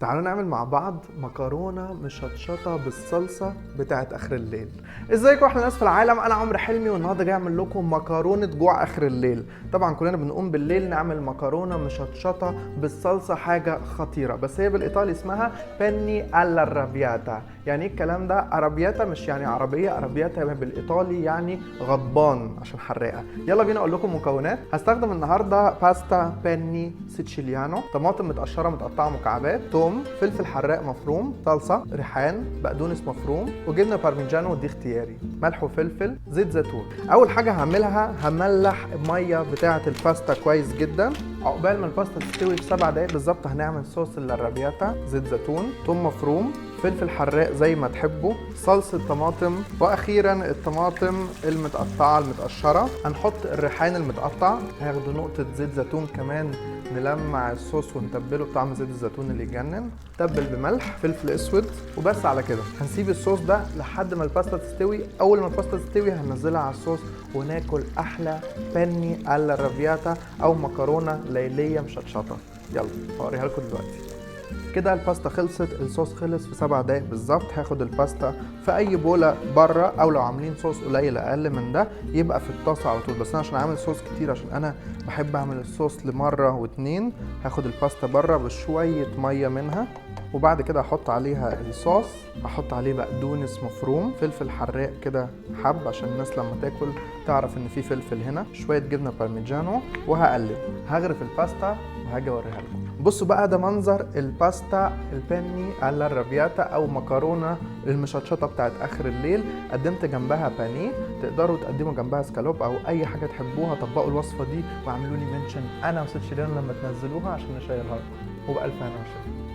تعالوا نعمل مع بعض مكرونه مشطشطه بالصلصه بتاعت اخر الليل. ازيكم احلى ناس في العالم؟ انا عمرو حلمي، والنهارده جاي اعمل لكم مكرونه جوع اخر الليل. طبعا كلنا بنقوم بالليل نعمل مكرونه مشطشطه بالصلصه، حاجة خطيره، بس هي بالايطالي اسمها penne all'arrabbiata. يعني ايه الكلام ده؟ arrabbiata مش يعني عربيه، arrabbiata بالايطالي يعني غضبان عشان حراقه. يلا بينا اقول لكم مكونات. هستخدم النهارده باستا penne siciliano، طماطم متقشره متقطعه مكعبات، توم، فلفل حراق مفروم، صلصه، ريحان، بقدونس مفروم، وجبنه بارميجانو ودي اختياري، ملح وفلفل، زيت زيتون. اول حاجة هعملها هملح المية بتاعه الباستا كويس جدا. عقبال ما الباستا تستوي في 7 دقايق بالظبط هنعمل صوص ال arrabbiata: زيت زيتون، توم مفروم، فلفل حراق زي ما تحبوا، صلصة طماطم، واخيرا الطماطم المتقطعة المتقشرة. هنحط الريحان المتقطع، هياخدوا نقطة زيت زيتون كمان، نلمع الصوص ونتبله بطعم زيت الزيتون اللي يجنن. تبل بملح، فلفل اسود، وبس. على كده هنسيب الصوص ده لحد ما الباستا تستوي. اول ما الباستا تستوي هننزلها على الصوص وناكل احلى penne all'arrabbiata او مكرونه ليليه مشطشطه. يلا هوريها لكم دلوقتي. كده الباستا خلصت، الصوص خلص في 7 دقايق بالظبط. هاخد الباستا في اي بوله بره، او لو عاملين صوص قليل اقل من ده يبقى في الطاسه على طول، بس انا عشان عامل صوص كتير، عشان انا بحب اعمل الصوص لمره واتنين، هاخد الباستا بره بشوية مية منها، وبعد كده احط عليها الصوص. احط عليه بقدونس مفروم، فلفل حراق كده حب عشان الناس لما تاكل تعرف ان في فلفل هنا، شوية جبنه بارميجانو، وهقلب. هغرف الباستا وهاجي اوريها لكم. بصوا بقى، ده منظر الباستا ال penne all'arrabbiata او مكرونه المشطشطه بتاعت اخر الليل. قدمت جنبها بانيه، تقدروا تقدموا جنبها سكالوب او اي حاجة تحبوها. طبقوا الوصفة دي واعملوا لي mention انا وست شيرين لما تنزلوها عشان نشيرها لكم، وبالف هنا وشفا.